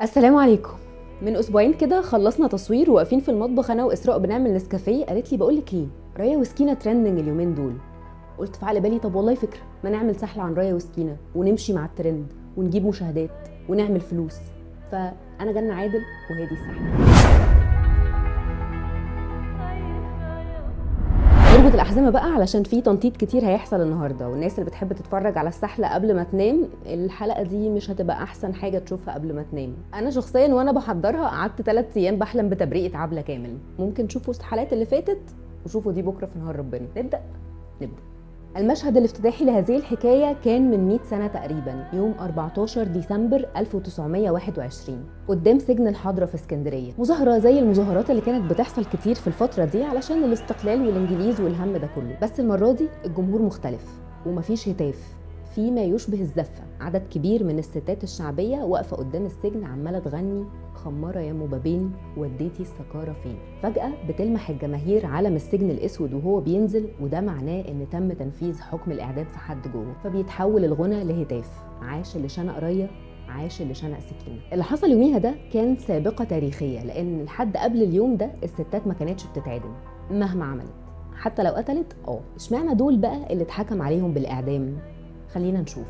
السلام عليكم. من اسبوعين كده خلصنا تصوير وواقفين في المطبخ انا واسراء بنعمل نسكافيه، قالت لي بقول لك ايه، ريا وسكينة trending اليومين دول. قلت في عقل بالي طب والله فكرة، ما نعمل سحله عن ريا وسكينة ونمشي مع الترند ونجيب مشاهدات ونعمل فلوس. فانا جنة عادل وهي دي السحله. نربط الاحزمه بقى علشان في تنطيط كتير هيحصل النهارده، والناس اللي بتحب تتفرج على السحله قبل ما تنام الحلقة دي مش هتبقى احسن حاجة تشوفها قبل ما تنام. انا شخصيا وانا بحضرها قعدت 3 ايام بحلم بتبريئه عبله كامل. ممكن تشوفوا الحلقات اللي فاتت وشوفوا دي بكره في نهار ربنا. نبدا. المشهد الافتتاحي لهذه الحكاية كان من 100 سنة تقريبا، يوم 14 ديسمبر 1921، قدام سجن الحضرة في اسكندرية. مظاهرة زي المظاهرات اللي كانت بتحصل كتير في الفترة دي علشان الاستقلال والإنجليز والهم ده كله، بس المرة دي الجمهور مختلف ومفيش هتاف، في ما يشبه الزفة. عدد كبير من الستات الشعبية واقفة قدام السجن عمالة تغني خمارة يا ام بابين وديتي السكارة فين. فجأة بتلمح الجماهير علم السجن الأسود وهو بينزل، وده معناه إن تم تنفيذ حكم الإعدام في حد جوه، فبيتحول الغنى لهتاف عاش اللي شنق ريا، عاش اللي شنق سكينة. اللي حصل يوميها ده كان سابقة تاريخية، لأن لحد قبل اليوم ده الستات ما كانتش بتتعدم مهما عملت، حتى لو قتلت. اشمعنى دول بقى اللي اتحكم عليهم بالإعدام؟ خلينا نشوف.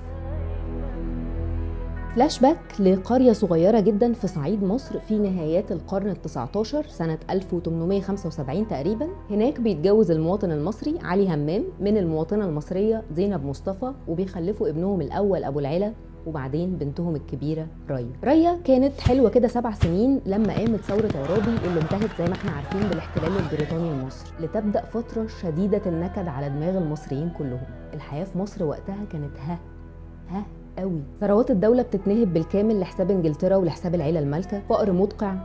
فلاش باك لقرية صغيرة جدا في صعيد مصر في نهايات القرن ال19 سنة 1875 تقريبا. هناك بيتجوز المواطن المصري علي همام من المواطنة المصرية زينب مصطفى، وبيخلفوا ابنهم الأول أبو العلا، وبعدين بنتهم الكبيرة ريا. ريا كانت حلوة كده 7 سنين لما قامت ثورة عرابي اللي انتهت زي ما احنا عارفين بالاحتلال البريطاني لمصر، لتبدأ فترة شديدة النكد على دماغ المصريين كلهم. الحياة في مصر وقتها كانت ها ها قوي. ثروات الدولة بتتنهب بالكامل لحساب انجلترا ولحساب العيلة المالكة، فقر مدقع،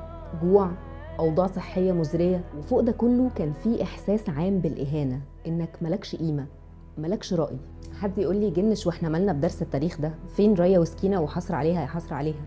جوع، أوضاع صحية مزرية، وفوق ده كله كان في إحساس عام بالإهانة، إنك ملكش قيمة، ملكش رأي. حد يقول لي جنش واحنا مالنا بدرس التاريخ ده؟ فين ريا وسكينة وحصر عليها يا حصر عليها؟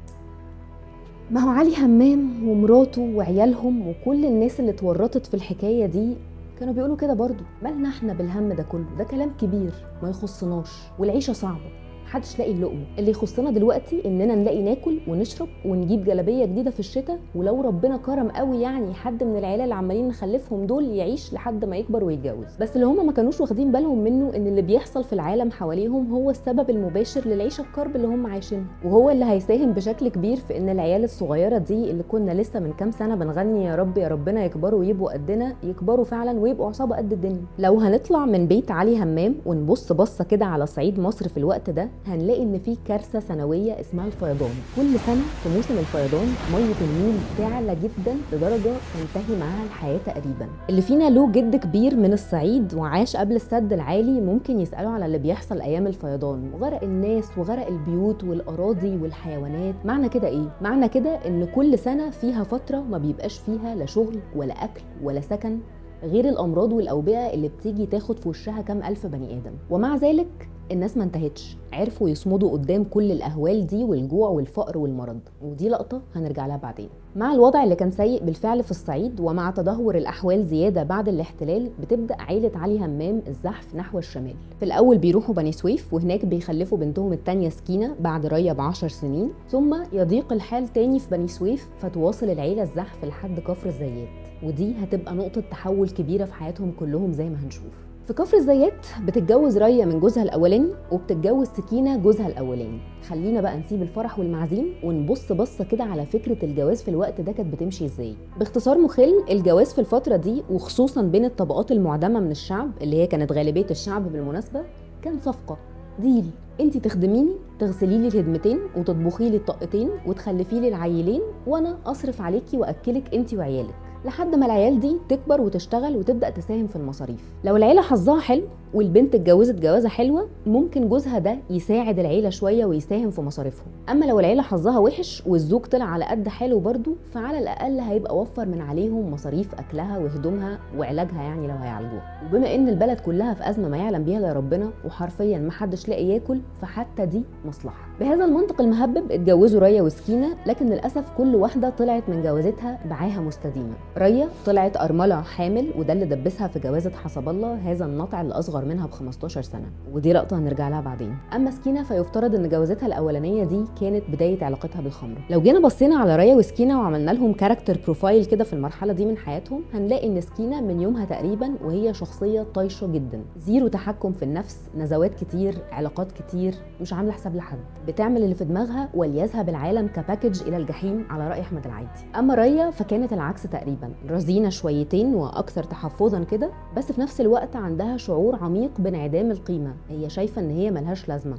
ما هو علي همام ومراته وعيالهم وكل الناس اللي اتورطت في الحكاية دي كانوا بيقولوا كده برضو، مالنا احنا بالهم ده كله؟ ده كلام كبير ما يخصناش، والعيشة صعبة، محدش لاقي اللقمة. اللي يخصنا دلوقتي اننا نلاقي ناكل ونشرب ونجيب جلابية جديدة في الشتاء، ولو ربنا كرم قوي يعني حد من العيلة اللي عمالين نخلفهم دول يعيش لحد ما يكبر ويتجوز. بس اللي هما ما كانوش واخدين بالهم منه ان اللي بيحصل في العالم حواليهم هو السبب المباشر للعيشه الكرب اللي هم عايشينها، وهو اللي هيساهم بشكل كبير في ان العيال الصغيرة دي اللي كنا لسه من كام سنة بنغني يا رب يا ربنا يكبروا ويبقوا قدنا، يكبروا فعلا ويبقوا عصابة قد الدنيا. لو هنطلع من بيت علي همام ونبص بصة كده على صعيد مصر في الوقت ده، هنلاقي ان في كارثة سنوية اسمها الفيضان. كل سنة في موسم الفيضان مية النيل تعلى جدا لدرجة تنتهي معاها الحياة تقريبا. اللي فينا له جد كبير من الصعيد وعاش قبل السد العالي ممكن يساله على اللي بيحصل ايام الفيضان وغرق الناس وغرق البيوت والاراضي والحيوانات. معنى كده ايه؟ معنى كده ان كل سنة فيها فترة ما بيبقاش فيها لا شغل ولا اكل ولا سكن، غير الامراض والاوبئه اللي بتيجي تاخد في وشها كام الف بني ادم. ومع ذلك الناس ما انتهتش، عرفوا يصمدوا قدام كل الأهوال دي والجوع والفقر والمرض، ودي لقطة هنرجع لها بعدين. مع الوضع اللي كان سيء بالفعل في الصعيد ومع تدهور الأحوال زيادة بعد الاحتلال، بتبدأ عيلة علي همام الزحف نحو الشمال. في الأول بيروحوا بني سويف، وهناك بيخلفوا بنتهم التانية سكينة بعد ريا ب10 سنين، ثم يضيق الحال تاني في بني سويف فتواصل العيلة الزحف لحد كفر الزيات، ودي هتبقى نقطة تحول كبيرة في حياتهم كلهم زي ما هنشوف. في كفر الزيات بتتجوز ريا من جوزها الاولاني وبتتجوز سكينة جوزها الاولاني. خلينا بقى نسيب الفرح والمعازيم ونبص بصة كده على فكرة الجواز في الوقت ده كانت بتمشي ازاي. باختصار مخل، الجواز في الفترة دي وخصوصا بين الطبقات المعدمه من الشعب اللي هي كانت غالبية الشعب بالمناسبة، كان صفقة deal. انت تخدميني، تغسلي لي الهدمتين وتطبخي لي الطقتين وتخلفي لي العيلين، وانا اصرف عليكي واكلك انت وعيالك لحد ما العيال دي تكبر وتشتغل وتبدأ تساهم في المصاريف. لو العيلة حظها حلو والبنت اتجوزت جوازة حلوة، ممكن جوزها ده يساعد العيلة شوية ويساهم في مصاريفهم. أما لو العيلة حظها وحش والزوج طلع على قد حاله برضه، فعلى الأقل هيبقى وفر من عليهم مصاريف أكلها وهدومها وعلاجها يعني لو هيعالجوها. وبما إن البلد كلها في أزمة ما يعلم بيها إلا ربنا وحرفيا ما حدش لاقي ياكل، فحتى دي مصلحة. بهذا المنطق المهبب اتجوزوا ريا وسكينة، لكن للأسف كل واحدة طلعت من جوازتها بعاهة مستديمة. ريا طلعت أرملة حامل، وده اللي دبسها في جوازة حسب الله هذا النطع اللي أصغر اصغر منها ب 15 سنة، ودي لقطة هنرجع لها بعدين. اما سكينة فيفترض ان جوازتها الاولانية دي كانت بداية علاقتها بالخمر. لو جينا بصينا على ريا وسكينة وعملنا لهم character profile كده في المرحلة دي من حياتهم، هنلاقي ان سكينة من يومها تقريبا وهي شخصية طايشه جدا، zero تحكم في النفس، نزوات كتير، علاقات كتير، مش عامله حساب لحد، بتعمل اللي في دماغها وليذهب العالم ك package الى الجحيم على راي احمد العيدي. اما ريا فكانت العكس تقريبا، رزينه شويتين واكثر تحفظا كده، بس في نفس الوقت عندها شعور عميق بانعدام القيمة، هي شايفه ان هي ملهاش لازمه،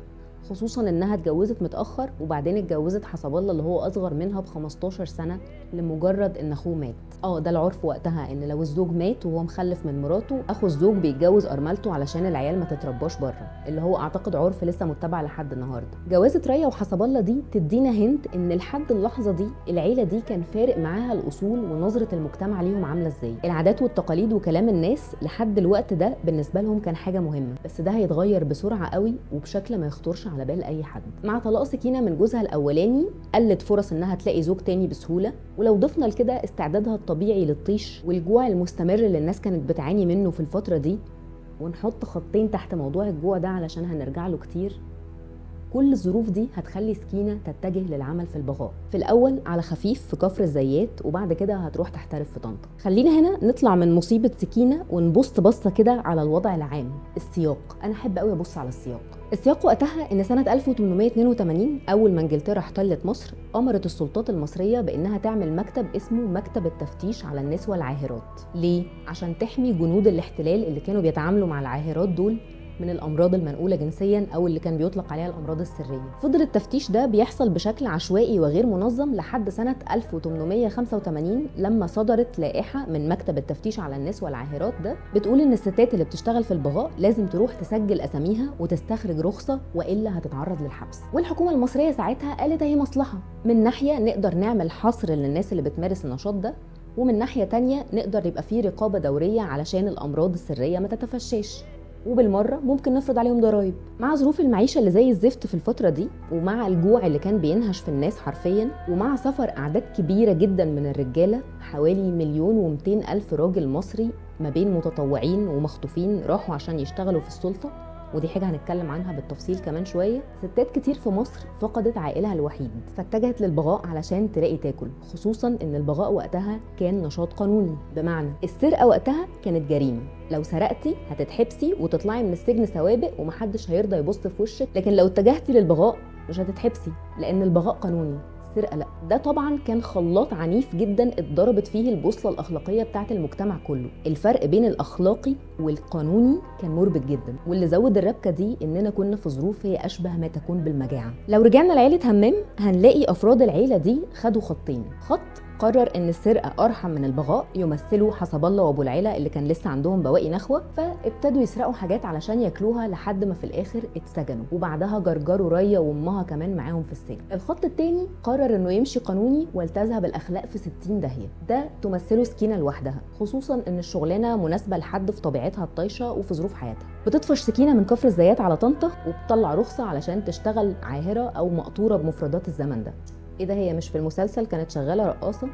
خصوصا انها اتجوزت متاخر وبعدين اتجوزت حسب الله اللي هو اصغر منها ب 15 سنة لمجرد ان اخوه مات. ده العرف وقتها، ان لو الزوج مات وهو مخلف من مراته، اخو الزوج بيتجوز ارملته علشان العيال ما تترباش بره، اللي هو اعتقد عرف لسه متبع لحد النهارده. جوازه ريا وحسب الله دي تدينا hint ان لحد اللحظة دي العيلة دي كان فارق معاها الاصول ونظره المجتمع ليهم عامله ازاي، العادات والتقاليد وكلام الناس لحد الوقت ده بالنسبة لهم كان حاجة مهمة، بس ده هيتغير بسرعة قوي وبشكل ما يخطرش على بال اي حد. مع طلاق سكينة من جوزها الاولاني قلت فرص انها تلاقي زوج تاني بسهولة، ولو ضفنا لكده استعدادها الطبيعي للطيش والجوع المستمر اللي الناس كانت بتعاني منه في الفترة دي، ونحط خطين تحت موضوع الجوع ده علشان هنرجع له كتير، كل الظروف دي هتخلي سكينة تتجه للعمل في البغاء، في الأول على خفيف في كفر الزيات، وبعد كده هتروح تحترف في طنطا. خلينا هنا نطلع من مصيبة سكينة ونبص بصة كده على الوضع العام، السياق. أنا أحب قوي أبص على السياق. السياق وقتها إن سنة 1882 أول ما إنجلترا احتلت مصر، أمرت السلطات المصرية بإنها تعمل مكتب اسمه مكتب التفتيش على النسوة العاهرات. ليه؟ عشان تحمي جنود الاحتلال اللي كانوا بيتعاملوا مع العاهرات دول من الأمراض المنقولة جنسيا أو اللي كان بيطلق عليها الأمراض السرية. فضل التفتيش ده بيحصل بشكل عشوائي وغير منظم لحد سنة 1885 لما صدرت لائحة من مكتب التفتيش على النسوة العاهرات ده بتقول إن الستات اللي بتشتغل في البغاء لازم تروح تسجل أساميها وتستخرج رخصة وإلا هتتعرض للحبس. والحكومة المصرية ساعتها قالت هي مصلحة، من ناحية نقدر نعمل حصر للناس اللي بتمارس النشاط ده، ومن ناحية تانية نقدر يبقى فيه رقابة دورية علشان الأمراض السرية ما تتفشاش، وبالمره ممكن نفرض عليهم ضرائب. مع ظروف المعيشة اللي زي الزفت في الفترة دي، ومع الجوع اللي كان بينهش في الناس حرفيا، ومع سفر اعداد كبيرة جدا من الرجالة، حوالي 1,200,000 راجل مصري ما بين متطوعين ومخطوفين راحوا عشان يشتغلوا في السلطة، ودي حاجة هنتكلم عنها بالتفصيل كمان شوية. ستات كتير في مصر فقدت عائلها الوحيد فاتجهت للبغاء علشان تلاقي تاكل، خصوصا ان البغاء وقتها كان نشاط قانوني، بمعنى السرقة وقتها كانت جريمة، لو سرقتي هتتحبسي وتطلعي من السجن سوابق ومحدش هيرضى يبص في وشك، لكن لو اتجهتي للبغاء مش هتتحبسي لان البغاء قانوني، السرقة لا. ده طبعا كان خلاط عنيف جدا اتضربت فيه البوصلة الاخلاقية بتاعه المجتمع كله. الفرق بين الاخلاقي والقانوني كان مربك جدا، واللي زود الربكه دي اننا كنا في ظروف هي اشبه ما تكون بالمجاعه. لو رجعنا لعيلة همام هنلاقي افراد العيلة دي خدوا خطين، خط قرر ان السرقة ارحم من البغاء، يمثلوا حسب الله وابو العيلة اللي كان لسه عندهم بواقي نخوه، فابتدوا يسرقوا حاجات علشان ياكلوها لحد ما في الاخر اتسجنوا، وبعدها جرجروا ريا وامها كمان معاهم في السجن. الخط الثاني قرر انه يمشي قانوني والتذهب الاخلاق في 60 داهية، ده تمثله سكينة لوحدها، خصوصا ان الشغلانة مناسبة لحد في طبيعتها الطايشه وفي ظروف حياتها. بتطفش سكينة من كفر الزيات على طنطا وبتطلع رخصه علشان تشتغل عاهره او مقطوره بمفردات الزمن ده. ايه ده، هي مش في المسلسل كانت شغالة رقاصه؟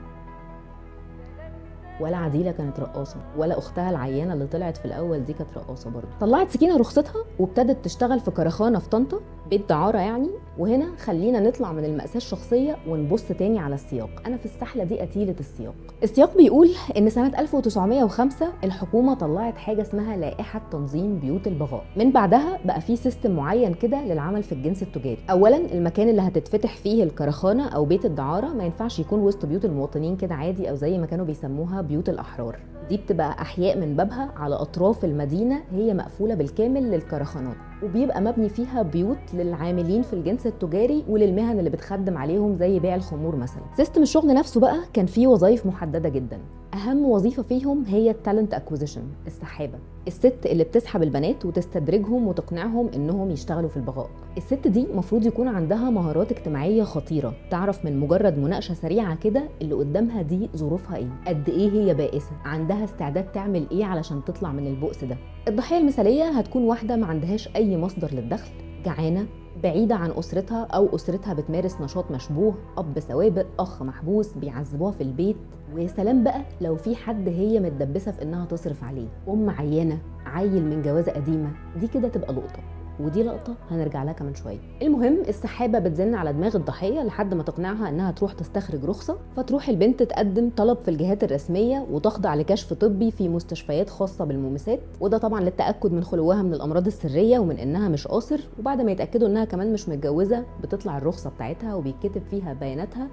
ولا عديله كانت رقاصه، ولا اختها العيانه اللي طلعت في الاول دي كانت رقاصه برضه. طلعت سكينة رخصتها وابتدت تشتغل في كرخانه في طنطا، بيت دعاره يعني. وهنا خلينا نطلع من المأساة الشخصية ونبص تاني على السياق. انا في السحله دي قتيله السياق. السياق بيقول ان سنة 1905 الحكومة طلعت حاجة اسمها لائحة تنظيم بيوت البغاء. من بعدها بقى في system معين كده للعمل في الجنس التجاري. اولا المكان اللي هتتفتح فيه الكرخانه او بيت الدعاره ما ينفعش يكون وسط بيوت المواطنين كده عادي، او زي ما كانوا بيسموها بيوت الاحرار. دي بتبقى احياء من بابها على اطراف المدينة، هي مقفولة بالكامل للكرخانات، وبيبقى مبني فيها بيوت للعاملين في الجنس التجاري وللمهن اللي بتخدم عليهم زي بيع الخمور مثلا. system الشغل نفسه بقى كان فيه وظائف محددة جدا، اهم وظيفة فيهم هي ال talent acquisition، السحابة، الست اللي بتسحب البنات وتستدرجهم وتقنعهم انهم يشتغلوا في البغاء. الست دي مفروض يكون عندها مهارات اجتماعية خطيرة، تعرف من مجرد مناقشة سريعة كده اللي قدامها دي ظروفها ايه، قد ايه هي بائسه، عندها استعداد تعمل ايه علشان تطلع من البؤس ده. الضحية المثالية هتكون واحدة ما عندهاش اي مصدر للدخل، جعانة، بعيدة عن اسرتها او اسرتها بتمارس نشاط مشبوه، اب سوابق، اخ محبوس، بيعذبوها في البيت. ويا سلام بقى لو في حد هي متدبسه في انها تصرف عليه، ام عيانه، عيل من جوازه قديمة، دي كده تبقى لقطة، ودي لقطة هنرجع لها كمان شوية. المهم السحابة بتزن على دماغ الضحية لحد ما تقنعها انها تروح تستخرج رخصه، فتروح البنت تقدم طلب في الجهات الرسمية وتخضع لكشف طبي في مستشفيات خاصة بالمومسات، وده طبعا للتاكد من خلوها من الامراض السرية ومن انها مش قاصر. وبعد ما يتاكدوا انها كمان مش متجوزة بتطلع الرخصة بتاعتها وبيتكتب فيها بياناتها،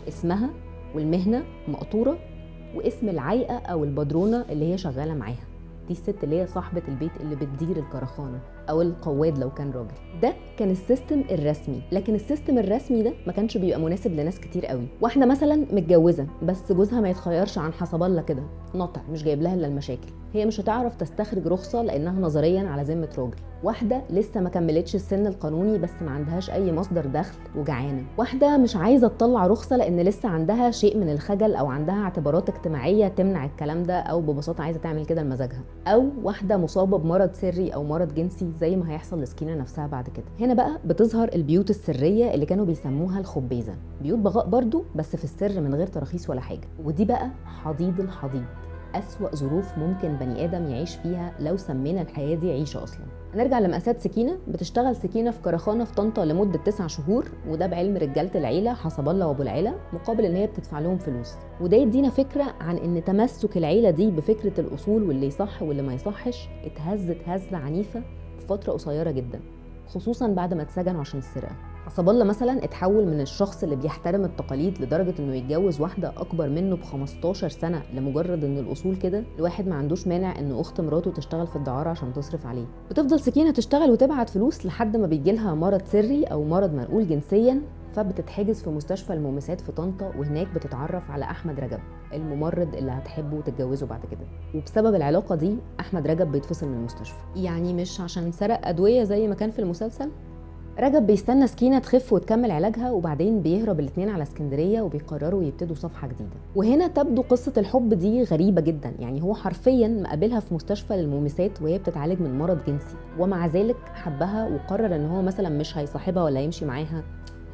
اسمها والمهنه مقطوره واسم العايقه او البدرونه اللي هي شغالة معاها، دي الست اللي هي صاحبة البيت اللي بتدير الكرخانة أو القواد لو كان راجل. ده كان ال system الرسمي، لكن ال system الرسمي ده ما كانش بيبقى مناسب لناس كتير قوي. واحدة مثلا متجوزة بس جوزها ما يتخيرش عن حسب الله كده، نطع مش جايب لها إلا المشاكل، هي مش هتعرف تستخرج رخصة لأنها نظريا على ذمة راجل. واحدة لسه ما كملتش السن القانوني بس ما عندهاش أي مصدر دخل وجعانة. واحدة مش عايزة تطلع رخصة لأن لسه عندها شيء من الخجل أو عندها اعتبارات اجتماعية تمنع الكلام ده، أو ببساطة عايزة تعمل كده لمزاجها. أو واحدة مصابة بمرض سري أو مرض جنسي زي ما هيحصل لسكينة نفسها بعد كده. هنا بقى بتظهر البيوت السرية اللي كانوا بيسموها الخبيزة، بيوت بغاء برضو بس في السر من غير تراخيص ولا حاجة. ودي بقى حضيض الحضيض، أسوأ ظروف ممكن بني آدم يعيش فيها لو سمينا الحياة دي عيشة أصلا. هنرجع لمأساة سكينة. بتشتغل سكينة في كرخانة في طنطا لمدة 9 شهور، وده بعلم رجالة العيلة حسب الله وأبو العيلة، مقابل إن هي بتدفع لهم فلوس. وده يدينا فكرة عن إن تمسك العيلة دي بفكرة الأصول واللي يصح واللي ما يصحش اتهزت هزة عنيفة في فترة قصيرة جدا، خصوصا بعد ما اتسجنوا عشان السرقة. حسب الله مثلا اتحول من الشخص اللي بيحترم التقاليد لدرجة انه يتجوز واحدة اكبر منه ب 15 سنة لمجرد ان الاصول كده، الواحد ما عندوش مانع ان اخت مراته تشتغل في الدعارة عشان تصرف عليه. بتفضل سكينة تشتغل وتبعت فلوس لحد ما بيجيلها مرض سري او مرض منقول جنسيا، فبتتحجز في مستشفى المومسات في طنطا، وهناك بتتعرف على احمد رجب الممرض اللي هتحبه وتتجوزه بعد كده. وبسبب العلاقة دي احمد رجب بيتفصل من المستشفى، يعني مش عشان سرق ادوية زي ما كان في المسلسل. رجب بيستنى سكينة تخف وتكمل علاجها، وبعدين بيهرب الاتنين على اسكندرية وبيقرروا يبتدوا صفحة جديدة. وهنا تبدو قصة الحب دي غريبة جدا، يعني هو حرفيا مقابلها في مستشفى للمومسات وهي بتتعالج من مرض جنسي، ومع ذلك حبها وقرر ان هو مثلا مش هيصاحبها ولا يمشي معاها،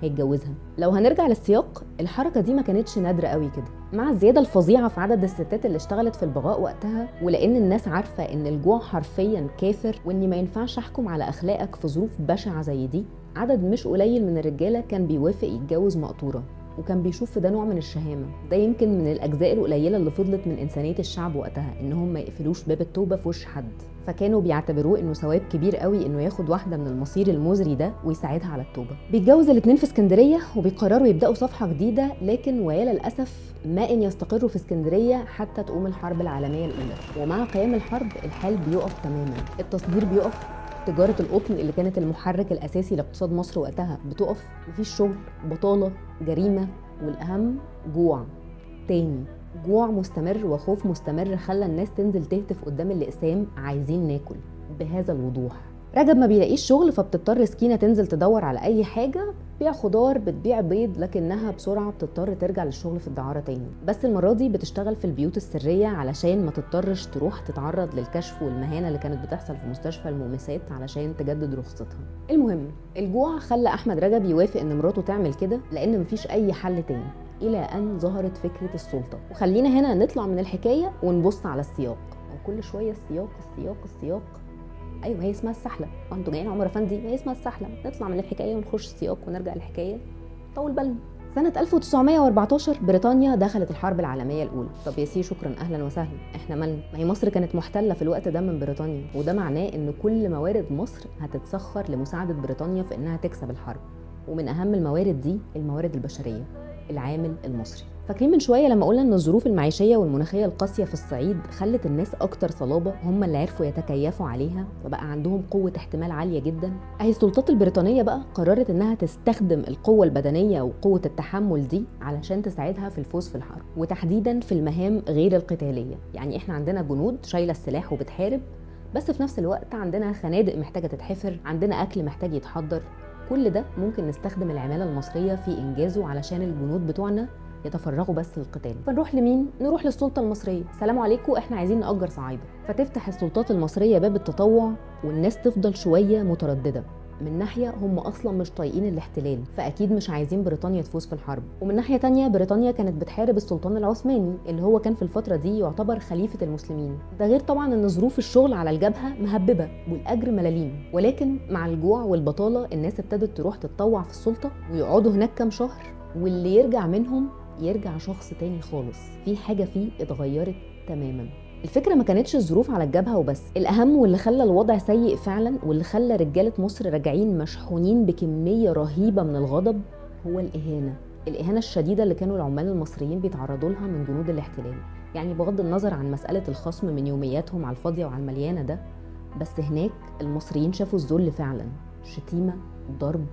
هيتجوزها. لو هنرجع للسياق، الحركة دي ما كانتش نادرة قوي كده. مع الزيادة الفظيعة في عدد الستات اللي اشتغلت في البغاء وقتها، ولأن الناس عارفة إن الجوع حرفيا كافر وإني ما ينفعش أحكم على أخلاقك في ظروف بشعة زي دي، عدد مش قليل من الرجالة كان بيوافق يتجوز مقطورة، وكان بيشوف في ده نوع من الشهامة. ده يمكن من الأجزاء القليلة اللي فضلت من إنسانية الشعب وقتها، إنهم ما يقفلوش باب التوبة في وش حد، فكانوا بيعتبروه إنه ثواب كبير قوي إنه ياخد واحدة من المصير المزري ده ويساعدها على التوبة. بيتجوز الاتنين في اسكندرية وبيقرروا يبدأوا صفحة جديدة، لكن ويا للأسف ما إن يستقروا في اسكندرية حتى تقوم الحرب العالمية الأولى. ومع قيام الحرب الحال بيقف تماما، التصدير بيقف، تجارة القطن اللي كانت المحرك الأساسي لاقتصاد مصر وقتها بتقف، مفيش شغل، بطالة، جريمة، والأهم جوع تاني. جوع مستمر وخوف مستمر خلى الناس تنزل تهتف قدام الأقسام عايزين ناكل بهذا الوضوح. رجب ما بيلاقيش شغل، فبتضطر سكينة تنزل تدور على أي حاجة، بتبيع خضار، بتبيع بيض، لكنها بسرعة بتضطر ترجع للشغل في الدعارة تاني. بس المرة دي بتشتغل في البيوت السرية علشان ما تضطرش تروح تتعرض للكشف والمهانة اللي كانت بتحصل في مستشفى المومسات علشان تجدد رخصتها. المهم الجوع خلى أحمد رجب يوافق إن مراته تعمل كده لأن مفيش أي حل تاني، إلى أن ظهرت فكرة السلطة. وخلينا هنا نطلع من الحكاية ونبص على السياق، وكل شوية السياق السياق السياق. ايوه هي اسمها السحله، وانتوا جايين عمر افندي، هي اسمها السحله. نطلع من الحكاية ونخش السياق ونرجع للحكايه، طول بالنا. سنة 1914 بريطانيا دخلت الحرب العالمية الاولى. طب يا سي شكرا، اهلا وسهلا، احنا مالنا؟ ما هي مصر كانت محتلة في الوقت ده من بريطانيا، وده معناه ان كل موارد مصر هتتسخر لمساعده بريطانيا في انها تكسب الحرب. ومن اهم الموارد دي الموارد البشرية، العامل المصري. فاكرين من شوية لما قلنا ان الظروف المعيشية والمناخيه القاسية في الصعيد خلت الناس اكتر صلابة، هم اللي عرفوا يتكيفوا عليها فبقى عندهم قوة احتمال عالية جدا. اهي السلطات البريطانية بقى قررت انها تستخدم القوة البدنية وقوه التحمل دي علشان تساعدها في الفوز في الحرب، وتحديدا في المهام غير القتالية. يعني احنا عندنا جنود شايله السلاح وبتحارب، بس في نفس الوقت عندنا خنادق محتاجه تتحفر، عندنا اكل محتاج يتحضر. كل ده ممكن نستخدم العمالة المصرية في انجازه علشان الجنود بتوعنا يتفرغوا بس للقتال. فنروح لمين؟ نروح للسلطة المصرية. سلام عليكم، احنا عايزين نأجر صعايده. فتفتح السلطات المصرية باب التطوع، والناس تفضل شوية مترددة. من ناحية هم اصلا مش طايقين الاحتلال، فاكيد مش عايزين بريطانيا تفوز في الحرب، ومن ناحية تانية بريطانيا كانت بتحارب السلطان العثماني اللي هو كان في الفترة دي يعتبر خليفة المسلمين. ده غير طبعا ان ظروف الشغل على الجبهة مهببه والاجر ملاليم. ولكن مع الجوع والبطالة الناس ابتدت تروح تتطوع في السلطة ويقعدوا هناك كام شهر، واللي يرجع منهم يرجع شخص تاني خالص، في حاجة فيه اتغيرت تماما. الفكرة ما كانتش الظروف على الجبهة وبس، الأهم واللي خلى الوضع سيء فعلا واللي خلى رجالة مصر راجعين مشحونين بكمية رهيبة من الغضب هو الإهانة. الإهانة الشديدة اللي كانوا العمال المصريين بيتعرضوا لها من جنود الاحتلال. يعني بغض النظر عن مسألة الخصم من يومياتهم على الفاضية وعلى المليانة ده، بس هناك المصريين شافوا الذل فعلا، شتيمة، ضرب،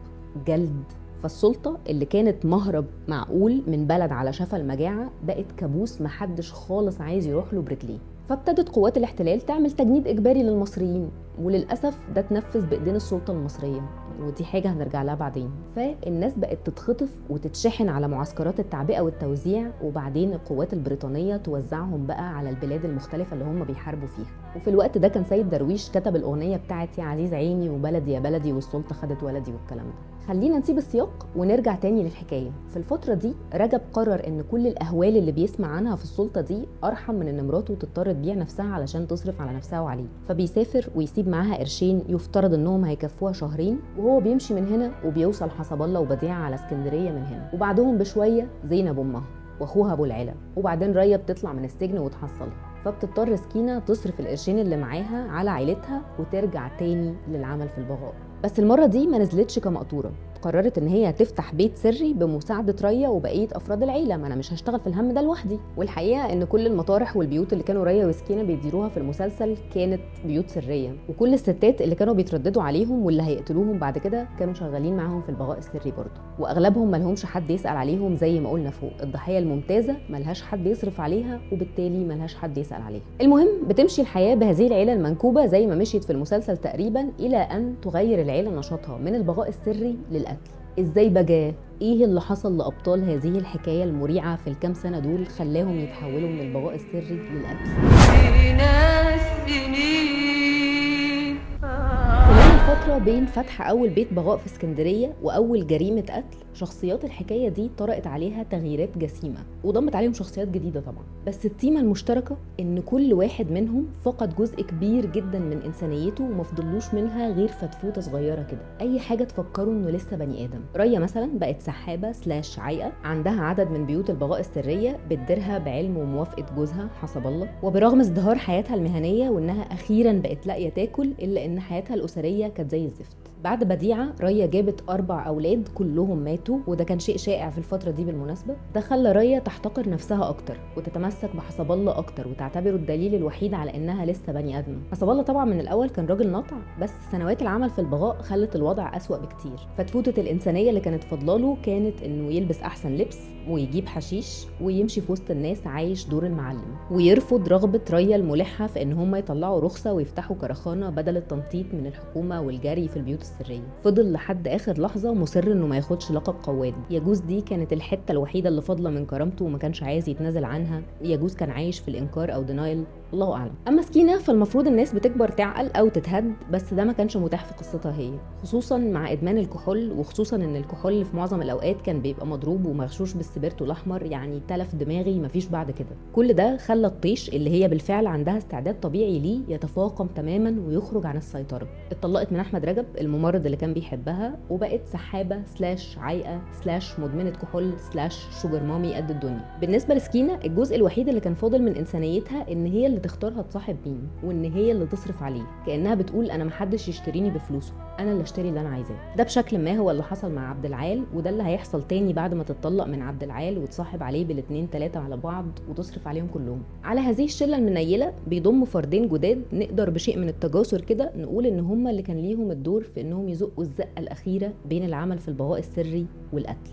جلد. فالسلطة اللي كانت مهرب معقول من بلد على شفا المجاعة بقت كابوس محدش خالص عايز يروح له برجليه. فابتدت قوات الاحتلال تعمل تجنيد إجباري للمصريين، وللأسف ده اتنفذ بإيدين السلطة المصرية، ودي حاجة هنرجع لها بعدين. فالناس بقت تتخطف وتتشحن على معسكرات التعبئة والتوزيع، وبعدين القوات البريطانية توزعهم بقى على البلاد المختلفة اللي هم بيحاربوا فيها. وفي الوقت ده كان سيد درويش كتب الأغنية بتاعت يا عزيز عيني وبلدي يا بلدي والسلطة خدت ولدي والكلام ده. خلينا نسيب السياق ونرجع تاني للحكاية. في الفترة دي رجب قرر ان كل الأهوال اللي بيسمع عنها في السلطة دي أرحم من ان مراته تضطر تبيع نفسها علشان تصرف على نفسها وعليه، فبيسافر ويسيب معاها قرشين يفترض انهم هيكفوها شهرين، وهو بيمشي من هنا وبيوصل حسب الله وبديعة على اسكندرية من هنا، وبعدهم بشوية زينب أمها واخوها ابو العلا، وبعدين ريا بتطلع من السجن وتحصلها. فبتضطر سكينة تصرف القرشين اللي معاها على عيلتها وترجع تاني للعمل في البغاء. بس المرة دي ما نزلتش كمقطورة، قررت ان هي تفتح بيت سري بمساعدة ريا وبقية افراد العيلة، ما انا مش هشتغل في الهم ده لوحدي. والحقيقة ان كل المطارح والبيوت اللي كانوا ريا وسكينة بيديروها في المسلسل كانت بيوت سرية، وكل الستات اللي كانوا بيترددوا عليهم واللي هيقتلوهم بعد كده كانوا شغالين معاهم في البغاء السري برضه، واغلبهم ملهمش حد يسأل عليهم زي ما قلنا فوق. الضحية الممتازة ملهاش حد يصرف عليها وبالتالي ملهاش حد يسأل عليها. المهم بتمشي الحياة بهذه العيلة المنكوبة زي ما مشيت في المسلسل تقريبا، الى ان تغير العيلة نشاطها من البغاء السري للقتل. ازاي بقى؟ ايه اللي حصل لابطال هذه الحكاية المريعه في الكام سنة دول خلاهم يتحولوا من البغاء السري للقتل؟ خلال الفترة بين فتح اول بيت بغاء في اسكندرية واول جريمة قتل، شخصيات الحكاية دي طرأت عليها تغييرات جسيمة وضمت عليهم شخصيات جديدة طبعا، بس التيمه المشتركة ان كل واحد منهم فقد جزء كبير جدا من انسانيته وما فضلوش منها غير فتفوته صغيرة كده، اي حاجة تفكره انه لسه بني ادم. ريا مثلا بقت سحابه slash عايقه، عندها عدد من بيوت البغاء السرية بتديرها بعلم وموافقه جوزها حسب الله، وبرغم ازدهار حياتها المهنية وانها اخيرا بقت لاقيه تاكل، الا ان حياتها الاسرية كانت زي الزفت. بعد بديعة ريا جابت 4 أولاد كلهم ماتوا، وده كان شيء شائع في الفترة دي بالمناسبة. ده خلى ريا تحتقر نفسها أكتر وتتمسك بحسب الله أكتر وتعتبره الدليل الوحيد على إنها لسه بني آدمة. حسب الله طبعا من الأول كان راجل نطع، بس سنوات العمل في البغاء خلت الوضع أسوأ بكتير. فتفوتة الإنسانية اللي كانت فضلاله كانت إنه يلبس أحسن لبس ويجيب حشيش ويمشي في وسط الناس عايش دور المعلم، ويرفض رغبة ريا الملحة في إن هم يطلعوا رخصة ويفتحوا كرخانة بدل التنطيط من الحكومة والجري في البيوت السرية. فضل لحد آخر لحظة مصر إنه ما ياخدش لقب قواد. يجوز دي كانت الحتة الوحيدة اللي فاضلة من كرامته وما كانش عايز يتنازل عنها، يجوز كان عايش في الإنكار أو denial، الله أعلم. أما سكينة فالمفروض الناس بتكبر تعقل أو تتهد، بس ده ما كانش متاح في قصتها هي، خصوصا مع إدمان الكحول، وخصوصا إن الكحول في معظم الأوقات كان بيبقى مضروب ومغشوش بالسبيرتو الأحمر، يعني تلف دماغي مفيش بعد كده. كل ده خلى الطيش اللي هي بالفعل عندها استعداد طبيعي ليه يتفاقم تماما ويخرج عن السيطرة. اتطلقت من أحمد رجب الممرض اللي كان بيحبها، وبقت سحابة slash عايقة slash مدمنة كحول slash sugar mommy قد الدنيا. بالنسبة لسكينة الجزء الوحيد اللي كان فاضل من إنسانيتها إن هي اللي تختارها تصاحب مين وان هي اللي تصرف عليه، كانها بتقول انا محدش يشتريني بفلوسه، انا اللي اشتري اللي انا عايزاه. ده بشكل ما هو اللي حصل مع عبد العال، وده اللي هيحصل تاني بعد ما تتطلق من عبد العال وتصاحب عليه بالاتنين تلاتة على بعض وتصرف عليهم كلهم. على هذه الشلة المنيله بيضم فردين جداد نقدر بشيء من التجاسر كده نقول ان هم اللي كان ليهم الدور في انهم يزقوا الزقه الاخيرة بين العمل في البغاء السري والقتل،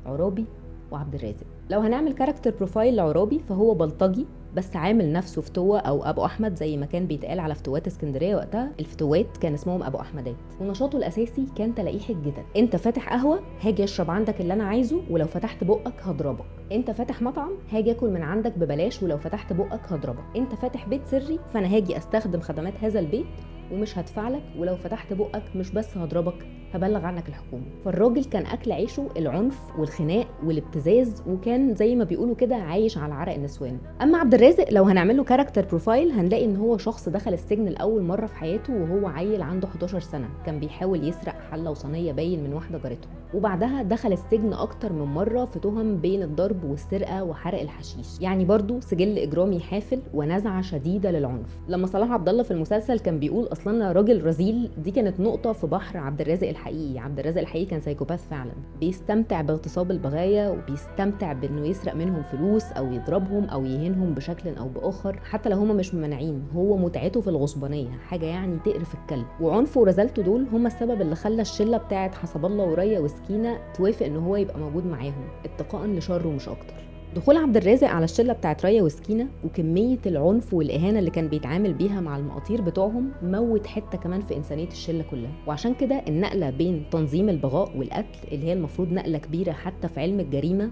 عرابي وعبد الرازق. لو هنعمل character profile لعرابي فهو بلطجي بس عامل نفسه فتوة او ابو احمد زي ما كان بيتقال على فتوات اسكندرية وقتها، الفتوات كان اسمهم ابو احمدات، ونشاطه الاساسي كان تلقيح الجدل. انت فاتح قهوة هاجي اشرب عندك اللي انا عايزه ولو فتحت بقك هضربك، انت فاتح مطعم هاجي اكل من عندك ببلاش ولو فتحت بقك هضربك، انت فاتح بيت سري فانا هاجي استخدم خدمات هذا البيت ومش هدفعلك، ولو فتحت بقك مش بس هضربك، هبلغ عنك الحكومة. فالراجل كان اكل عيشه العنف والخناق والابتزاز، وكان زي ما بيقولوا كده عايش على عرق النسوان. اما عبد الرازق لو هنعمل له character profile هنلاقي ان هو شخص دخل السجن لاول مرة في حياته وهو عيل عنده 11 سنة، كان بيحاول يسرق حله وصينيه باين من واحدة جارته، وبعدها دخل السجن اكتر من مرة في تهم بين الضرب والسرقة وحرق الحشيش. يعني برضو سجل اجرامي حافل ونزعه شديدة للعنف. لما صلاح عبد الله في المسلسل كان بيقول اصلا راجل رذيل، دي كانت نقطة في بحر عبد الرازق الحقيقي. عبد الرازق الحقيقي كان psychopath فعلا، بيستمتع باغتصاب البغايا وبيستمتع بانه يسرق منهم فلوس او يضربهم او يهينهم بشكل او باخر، حتى لو هما مش ممنعين. هو متعته في الغصبانيه، حاجة يعني تقرف الكلب. وعنفه ورزالته دول هما السبب اللي خلى الشلة بتاعه حسب الله وريا وسكينة توافق ان هو يبقى موجود معاهم، اتقاء لشرة مش اكتر. دخول عبد الرازق على الشلة بتاعت ريا وسكينة وكمية العنف والاهانة اللي كان بيتعامل بيها مع المقاطير بتوعهم موت حتة كمان في انسانيه الشلة كلها. وعشان كده النقلة بين تنظيم البغاء والقتل اللي هي المفروض نقله كبيرة حتى في علم الجريمة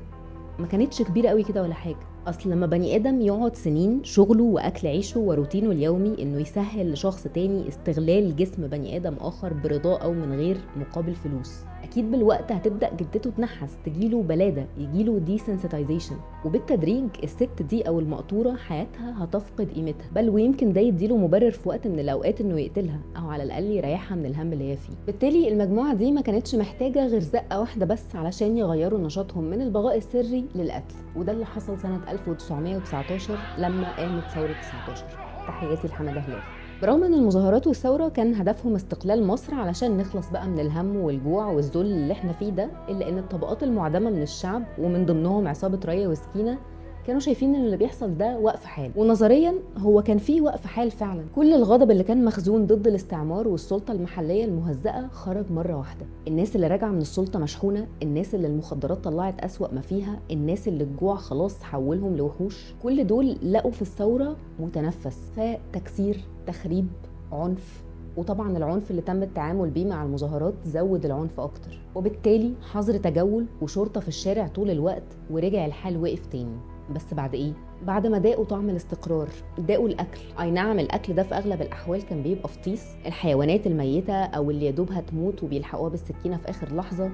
ما كانتش كبيرة قوي كده ولا حاجة. اصل لما بني ادم يقعد سنين شغله واكل عيشه وروتينه اليومي انه يسهل لشخص تاني استغلال جسم بني ادم اخر برضاه او من غير مقابل فلوس، اكيد بالوقت هتبدا جدته تنحس، تجيله بلاده، يجيله desensitization، وبالتدريج الست دي او المقطوره حياتها هتفقد قيمتها، بل ويمكن ده يديله مبرر في وقت من الاوقات انه يقتلها او على الاقل يريحها من الهم اللي هي فيه. بالتالي المجموعة دي ما كانتش محتاجه غير زقه واحدة بس علشان يغيروا نشاطهم من البغاء السري للقتل، وده اللي حصل سنة 1919 لما قامت ثورة 19. تحياتي لحماده هلال. برغم ان المظاهرات والثورة كان هدفهم استقلال مصر علشان نخلص بقى من الهم والجوع والذل اللي احنا فيه ده، الا ان الطبقات المعدمه من الشعب ومن ضمنهم عصابة ريا وسكينة كانوا شايفين ان اللي بيحصل ده وقف حال. ونظريا هو كان فيه وقف حال فعلا. كل الغضب اللي كان مخزون ضد الاستعمار والسلطة المحلية المهزأه خرج مرة واحدة. الناس اللي راجعه من السلطة مشحونه، الناس اللي المخدرات طلعت اسوأ ما فيها، الناس اللي الجوع خلاص حولهم لوحوش، كل دول لقوا في الثورة متنفس. فتكسير، تخريب، عنف، وطبعا العنف اللي تم التعامل بيه مع المظاهرات زود العنف اكتر، وبالتالي حظر تجول وشرطه في الشارع طول الوقت، ورجع الحال وقف تاني. بس بعد ايه؟ بعد ما داقوا طعم الاستقرار، داقوا الاكل. اي نعم الاكل ده في اغلب الاحوال كان بيبقى فطيس، الحيوانات الميتة او اللي يدوبها تموت وبيلحقوها بالسكينة في اخر لحظة،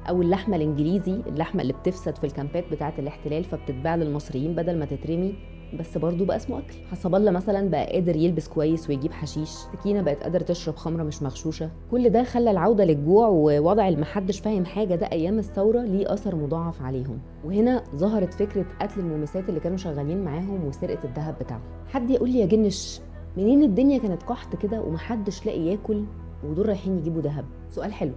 او اللحمة الانجليزي، اللحمة اللي بتفسد في الكامبات بتاعه الاحتلال فبتتباع للمصريين بدل ما تترمي، بس برضه بقى اسمه اكل. حسب الله مثلا بقى قادر يلبس كويس ويجيب حشيش، سكينة بقت قادرة تشرب خمره مش مغشوشه. كل ده خلى العودة للجوع ووضع اللي محدش فاهم حاجة ده ايام الثورة ليه اثر مضاعف عليهم. وهنا ظهرت فكرة قتل المومسات اللي كانوا شغالين معاهم وسرقة الذهب بتاعهم. حد يقول لي يا جنش، منين الدنيا كانت قحط كده ومحدش لاقي ياكل ودول رايحين يجيبوا ذهب؟ سؤال حلو.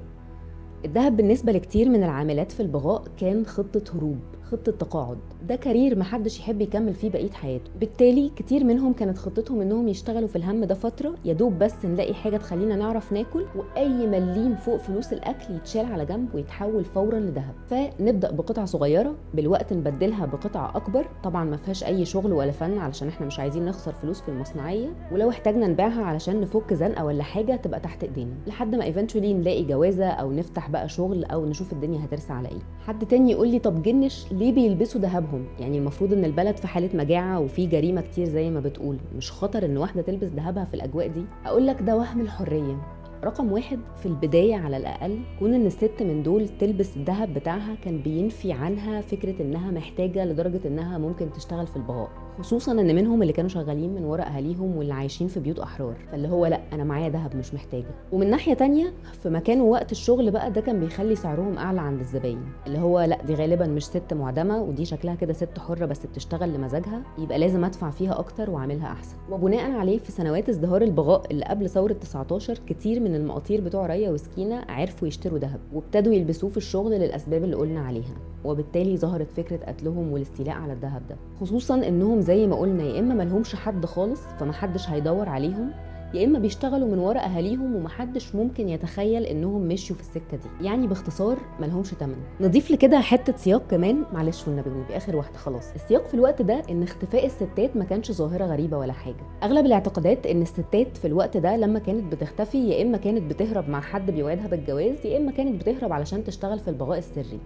الذهب بالنسبة لكتير من العاملات في البغاء كان خطة هروب، خطة تقاعد، ده career محدش يحب يكمل فيه بقية حياته. بالتالي كتير منهم كانت خطتهم انهم يشتغلوا في الهم ده فترة، يا دوب بس نلاقي حاجة تخلينا نعرف ناكل، واي مليم فوق فلوس الاكل يتشال على جنب ويتحول فورا لذهب. فنبدأ بقطعة صغيرة، بالوقت نبدلها بقطعة اكبر، طبعا ما فيهاش اي شغل ولا فن علشان احنا مش عايزين نخسر فلوس في المصنعية، ولو احتاجنا نبيعها علشان نفك زنقة ولا حاجة تبقى تحت ايدينا، لحد ما eventually نلاقي جوازة او نفتح بقى شغل او نشوف الدنيا هترسى على ايه. حد تاني يقول لي طب جنش ليه بيلبسوا ذهبهم؟ يعني المفروض ان البلد في حاله مجاعة وفي جريمة كتير زي ما بتقول، مش خطر ان واحدة تلبس ذهبها في الاجواء دي؟ اقول لك ده وهم الحرية. رقم واحد، في البداية على الأقل كون إن الست من دول تلبس الذهب بتاعها كان بينفي عنها فكرة إنها محتاجة لدرجة إنها ممكن تشتغل في البغاء، خصوصا إن منهم اللي كانوا شغالين من ورا أهاليهم واللي عايشين في بيوت أحرار، فاللي هو لأ أنا معايا ذهب مش محتاجة. ومن ناحية تانية في مكان ووقت الشغل بقى ده كان بيخلي سعرهم أعلى عند الزباين، اللي هو لأ دي غالبا مش ست معدمة ودي شكلها كده ست حرة بس بتشتغل لمزاجها، يبقى لازم أدفع فيها أكتر وأعملها أحسن. وبناء عليه في سنوات ازدهار البغاء اللي قبل ثورة 19 كتير من المقاطير بتوع ريا وسكينة عرفوا يشتروا ذهب وابتدوا يلبسوه في الشغل للأسباب اللي قلنا عليها، وبالتالي ظهرت فكرة قتلهم والاستيلاء على الذهب ده، خصوصا انهم زي ما قلنا يا اما ملهمش حد خالص فمحدش هيدور عليهم، يا اما بيشتغلوا من ورا اهاليهم ومحدش ممكن يتخيل انهم مشوا في السكة دي. يعني باختصار ملهمش تمن. نضيف لكده حتة سياق كمان، معلش والنبي اخر واحدة خلاص. السياق في الوقت ده ان اختفاء الستات ما كانش ظاهره غريبة ولا حاجة. اغلب الاعتقادات ان الستات في الوقت ده لما كانت بتختفي يا اما كانت بتهرب مع حد بيوعدها بالجواز، يا اما كانت بتهرب علشان تشتغل في البغاء السري.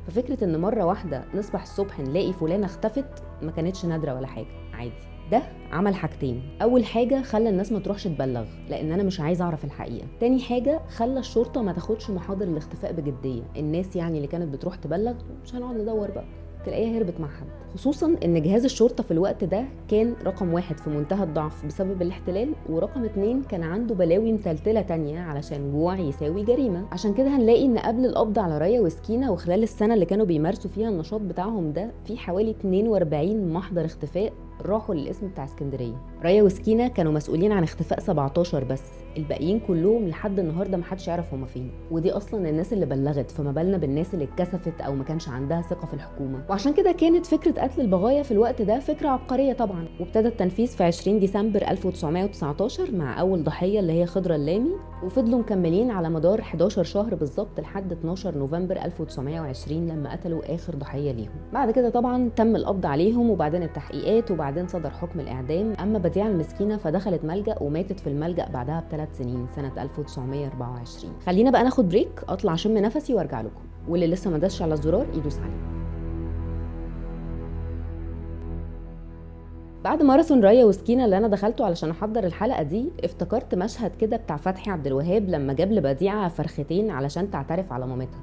ففكرة ان مرة واحدة نصبح الصبح نلاقي فلانة اختفت ما كانتش نادرة ولا حاجة، عادي. ده عمل حاجتين، اول حاجة خلى الناس ما تروحش تبلغ لان انا مش عايز اعرف الحقيقة. تاني حاجة خلى الشرطة ما تاخدش محاضر الاختفاء بجدية، الناس يعني اللي كانت بتروح تبلغ مش هنقعد ندور بقى، تلاقيها هربت مع حد. خصوصا ان جهاز الشرطة في الوقت ده كان رقم 1 في منتهى الضعف بسبب الاحتلال، ورقم 2 كان عنده بلاوي متلتله تانية علشان جوع يساوي جريمة. عشان كده هنلاقي ان قبل القبض على ريا وسكينة وخلال السنة اللي كانوا بيمارسوا فيها النشاط بتاعهم ده في حوالي 42 محضر اختفاء راحوا للقسم بتاع اسكندرية. ريا وسكينة كانوا مسؤولين عن اختفاء 17 بس، الباقيين كلهم لحد النهارده محدش يعرف هما فين، ودي اصلا الناس اللي بلغت، فما بالنا بالناس اللي اتكسفت او ما كانش عندها ثقة في الحكومة. وعشان كده كانت فكرة قتل البغايا في الوقت ده فكرة عبقرية طبعا، وابتدى التنفيذ في 20 ديسمبر 1919 مع اول ضحية اللي هي خضرة اللامي، وفضلوا مكملين على مدار 11 شهر بالظبط لحد 12 نوفمبر 1920 لما قتلوا اخر ضحية ليهم. بعد كده طبعا تم القبض عليهم وبعدين التحقيقات وبعدين صدر حكم الاعدام. اما بديعه المسكينة فدخلت ملجأ وماتت في الملجأ بعدها ب3 سنين سنة 1924. خلينا بقى ناخد break، اطلع اشم نفسي وارجع لكم، واللي لسه ما داسش على الزرار يدوس عليه. بعد ماراثون ريا وسكينة اللي انا دخلته علشان احضر الحلقة دي، افتكرت مشهد كده بتاع فتحي عبد الوهاب لما جاب لبديعه فرختين علشان تعترف على مامتها.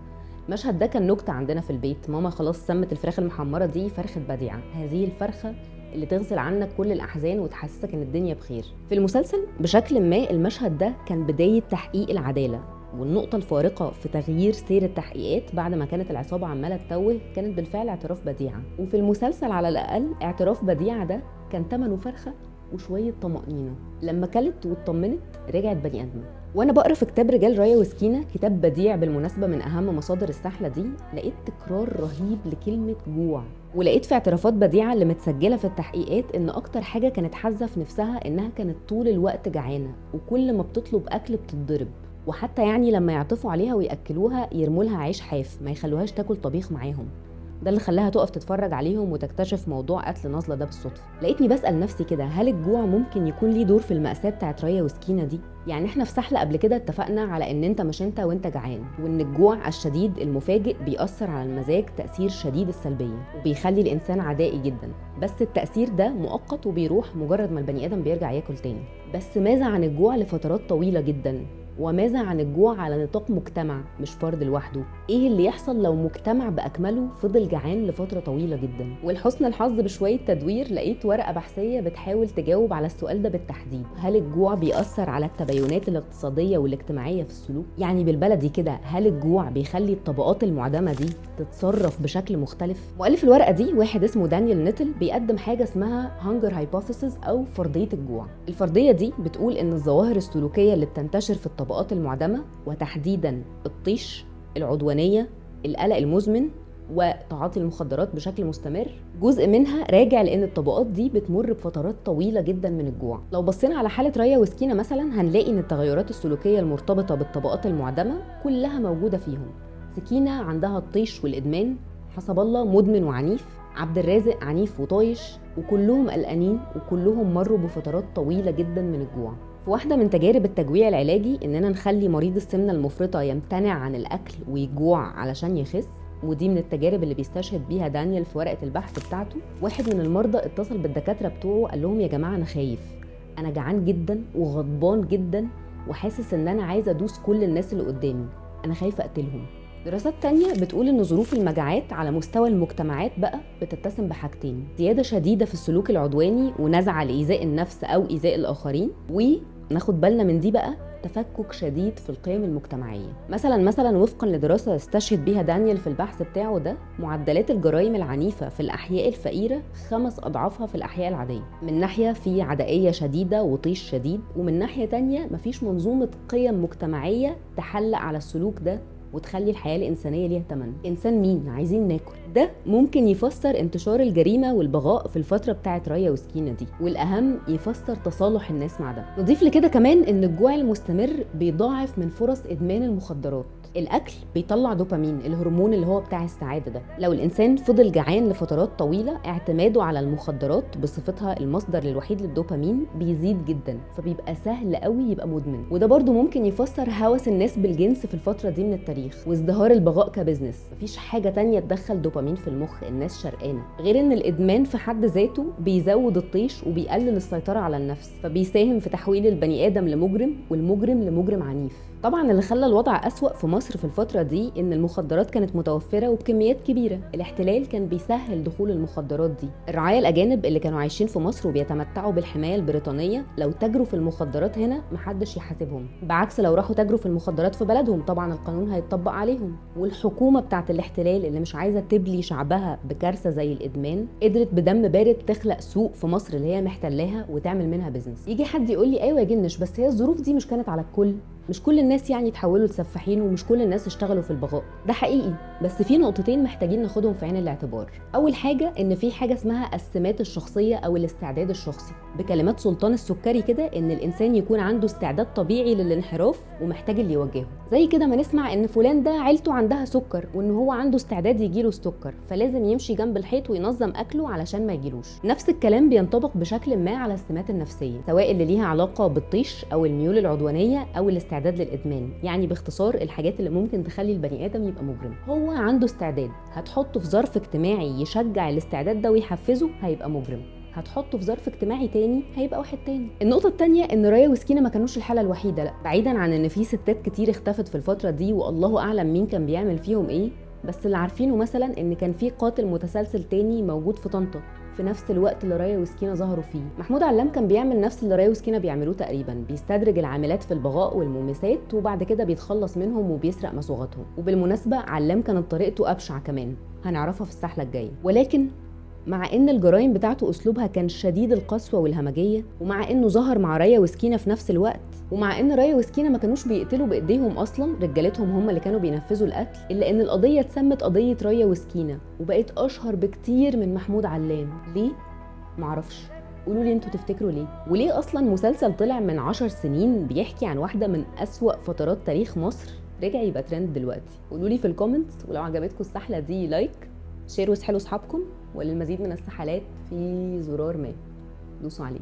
المشهد ده كان نكتة عندنا في البيت، ماما خلاص سمت الفراخ المحمره دي فرخة بديعه، هذه الفرخه اللي تغسل عنك كل الاحزان وتحسسك ان الدنيا بخير. في المسلسل بشكل ما المشهد ده كان بداية تحقيق العدالة، والنقطة الفارقة في تغيير سير التحقيقات بعد ما كانت العصابة عمالة تتوه كانت بالفعل اعتراف بديعة. وفي المسلسل على الأقل اعتراف بديعة ده كان تمنه فرخة وشوية طمأنينة، لما كلت واطمنت رجعت بني آدمة. وانا بقرا في كتاب رجال ريا وسكينة، كتاب بديع بالمناسبة من أهم مصادر السحلة دي، لقيت تكرار رهيب لكلمة جوع، ولقيت في اعترافات بديعة اللي متسجلة في التحقيقات إن أكتر حاجة كانت حازة في نفسها إنها كانت طول الوقت جعانة، وكل ما بتطلب أكل بتتضرب، وحتى يعني لما يعطفوا عليها ويأكلوها يرموا لها عيش حاف، ما يخلوهاش تاكل طبيخ معاهم. ده اللي خلاها تقف تتفرج عليهم وتكتشف موضوع قتل نازلة ده بالصدفة. لقيتني بسأل نفسي كده، هل الجوع ممكن يكون ليه دور في المأساة بتاعت ريا وسكينة دي؟ يعني احنا في سحلة قبل كده اتفقنا على ان انت مش انت وانت جعان، وان الجوع الشديد المفاجئ بيأثر على المزاج تأثير شديد السلبية وبيخلي الانسان عدائي جدا، بس التأثير ده مؤقت وبيروح مجرد ما البني ادم بيرجع ياكل تاني. بس ماذا عن الجوع لفترات طويلة جدا؟ وماذا عن الجوع على نطاق مجتمع مش فرد لوحده؟ ايه اللي يحصل لو مجتمع باكمله فضل جعان لفترة طويلة جدا؟ ولحسن الحظ بشوية تدوير لقيت ورقة بحثيه بتحاول تجاوب على السؤال ده بالتحديد. هل الجوع بيأثر على التباينات الاقتصادية والاجتماعية في السلوك؟ يعني بالبلدي كده، هل الجوع بيخلي الطبقات المعدمه دي تتصرف بشكل مختلف؟ مؤلف الورقة دي واحد اسمه دانيال نيتل بيقدم حاجة اسمها hunger hypothesis او فرضية الجوع. الفرضية دي بتقول ان الظواهر السلوكية اللي بتنتشر في الطبقات المعدمة، وتحديدا الطيش، العدوانية، القلق المزمن، وتعاطي المخدرات بشكل مستمر، جزء منها راجع لان الطبقات دي بتمر بفترات طويلة جدا من الجوع. لو بصينا على حاله ريا وسكينة مثلا هنلاقي ان التغيرات السلوكية المرتبطة بالطبقات المعدمة كلها موجودة فيهم. سكينة عندها الطيش والادمان، حسب الله مدمن وعنيف، عبد الرازق عنيف وطايش، وكلهم قلقانين وكلهم مروا بفترات طويلة جدا من الجوع. في واحدة من تجارب التجويع العلاجي إننا نخلي مريض السمنة المفرطة يمتنع عن الأكل ويجوع علشان يخس، ودي من التجارب اللي بيستشهد بيها دانيال في ورقة البحث بتاعته. واحد من المرضى اتصل بالدكاترة بتوعه قال لهم يا جماعة أنا خايف، أنا جعان جدا وغضبان جدا وحاسس إن أنا عايز أدوس كل الناس اللي قدامي، أنا خايف أقتلهم. دراسات تانية بتقول إن ظروف المجاعات على مستوى المجتمعات بقى بتتسم بحاجتين: زيادة شديدة في السلوك العدواني ونزعة لإيذاء النفس أو إيذاء الآخرين، وناخد بالنا من دي بقى تفكك شديد في القيم المجتمعية. مثلا وفقا لدراسة استشهد بيها دانيال في البحث بتاعه ده، معدلات الجرائم العنيفة في الأحياء الفقيرة 5 أضعافها في الأحياء العادية. من ناحية في عدائية شديدة وطيش شديد، ومن ناحية تانية مفيش منظومة قيم مجتمعية تحلق على السلوك ده وتخلي الحياة الإنسانية ليها تمن. إنسان مين؟ عايزين ناكل. ده ممكن يفسر انتشار الجريمة والبغاء في الفترة بتاعت ريا وسكينة دي، والأهم يفسر تصالح الناس مع ده. نضيف لكده كمان إن الجوع المستمر بيضاعف من فرص إدمان المخدرات. الاكل بيطلع دوبامين، الهرمون اللي هو بتاع السعادة ده. لو الانسان فضل جعان لفترات طويلة، اعتماده على المخدرات بصفتها المصدر الوحيد للدوبامين بيزيد جدا، فبيبقى سهل قوي يبقى مدمن. وده برضو ممكن يفسر هوس الناس بالجنس في الفترة دي من التاريخ، وازدهار البغاء ك business. مفيش حاجة تانية تدخل دوبامين في المخ، الناس شرقانه. غير ان الادمان في حد ذاته بيزود الطيش وبيقلل السيطرة على النفس، فبيساهم في تحويل البني ادم لمجرم، والمجرم لمجرم عنيف. طبعا اللي خلى الوضع أسوأ في مصر في الفترة دي إن المخدرات كانت متوفرة وبكميات كبيرة. الاحتلال كان بيسهل دخول المخدرات دي. الرعايا الأجانب اللي كانوا عايشين في مصر وبيتمتعوا بالحماية البريطانية لو تاجروا في المخدرات هنا محدش يحاسبهم، بعكس لو راحوا تاجروا في المخدرات في بلدهم طبعا القانون هيتطبق عليهم. والحكومة بتاعت الاحتلال اللي مش عايزة تبلي شعبها بكارثة زي الإدمان قدرت بدم بارد تخلق سوق في مصر اللي هي محتلاها وتعمل منها business. يجي حد يقول لي ايوه يا جنش، بس هي الظروف دي مش كانت على الكل، مش كل الناس يعني تحولوا لسفاحين، ومش كل الناس اشتغلوا في البغاء. ده حقيقي، بس في نقطتين محتاجين ناخدهم في عين الاعتبار. اول حاجة ان في حاجة اسمها السمات الشخصية او الاستعداد الشخصي. بكلمات سلطان السكري كده، ان الانسان يكون عنده استعداد طبيعي للانحراف ومحتاج اللي يوجهه. زي كده ما نسمع ان فلان ده عيلته عندها سكر وان هو عنده استعداد يجيله السكر، فلازم يمشي جنب الحيط وينظم اكله علشان ما يجيلوش. نفس الكلام بينطبق بشكل ما على السمات النفسية، سواء اللي ليها علاقة بالطيش او الميول العدوانية او الاستعداد للادمان. يعني باختصار الحاجات اللي ممكن تخلي البني ادم يبقى مجرم. هو عنده استعداد، هتحطه في ظرف اجتماعي يشجع الاستعداد ده ويحفزه هيبقى مجرم، هتحطه في ظرف اجتماعي تاني هيبقى واحد تاني. النقطة التانية ان رايا وسكينة ما كانوش الحالة الوحيدة، لا، بعيدا عن ان في ستات كتير اختفت في الفترة دي والله اعلم مين كان بيعمل فيهم ايه، بس اللي عارفينه مثلا ان كان في قاتل متسلسل تاني موجود في طنطا في نفس الوقت اللي رايا وسكينة ظهروا فيه. محمود علام كان بيعمل نفس اللي رايا وسكينة بيعملوه تقريبا، بيستدرج العاملات في البغاء والمومسات وبعد كده بيتخلص منهم وبيسرق مصوغاتهم. وبالمناسبة علام كانت طريقته ابشع كمان، هنعرفها في السحله الجاية. ولكن مع ان الجرائم بتاعته اسلوبها كان شديد القسوة والهمجيه، ومع انه ظهر مع رايا وسكينة في نفس الوقت، ومع ان رايا وسكينة ما كانوش بيقتلوا بايديهم اصلا، رجالتهم هم اللي كانوا بينفذوا القتل، الا ان القضية اتسمت قضية رايا وسكينة وبقت اشهر بكتير من محمود علام. ليه؟ معرفش، قولوا لي انتوا تفتكروا ليه؟ وليه اصلا مسلسل طلع من 10 سنين بيحكي عن واحدة من اسوأ فترات تاريخ مصر رجع يبقى ترند دلوقتي؟ قولوا لي في ال comments، ولو عجبتكم السحله دي like share واسحلوا اصحابكم، وللمزيد من السحلات في زرار ما دوسوا عليه.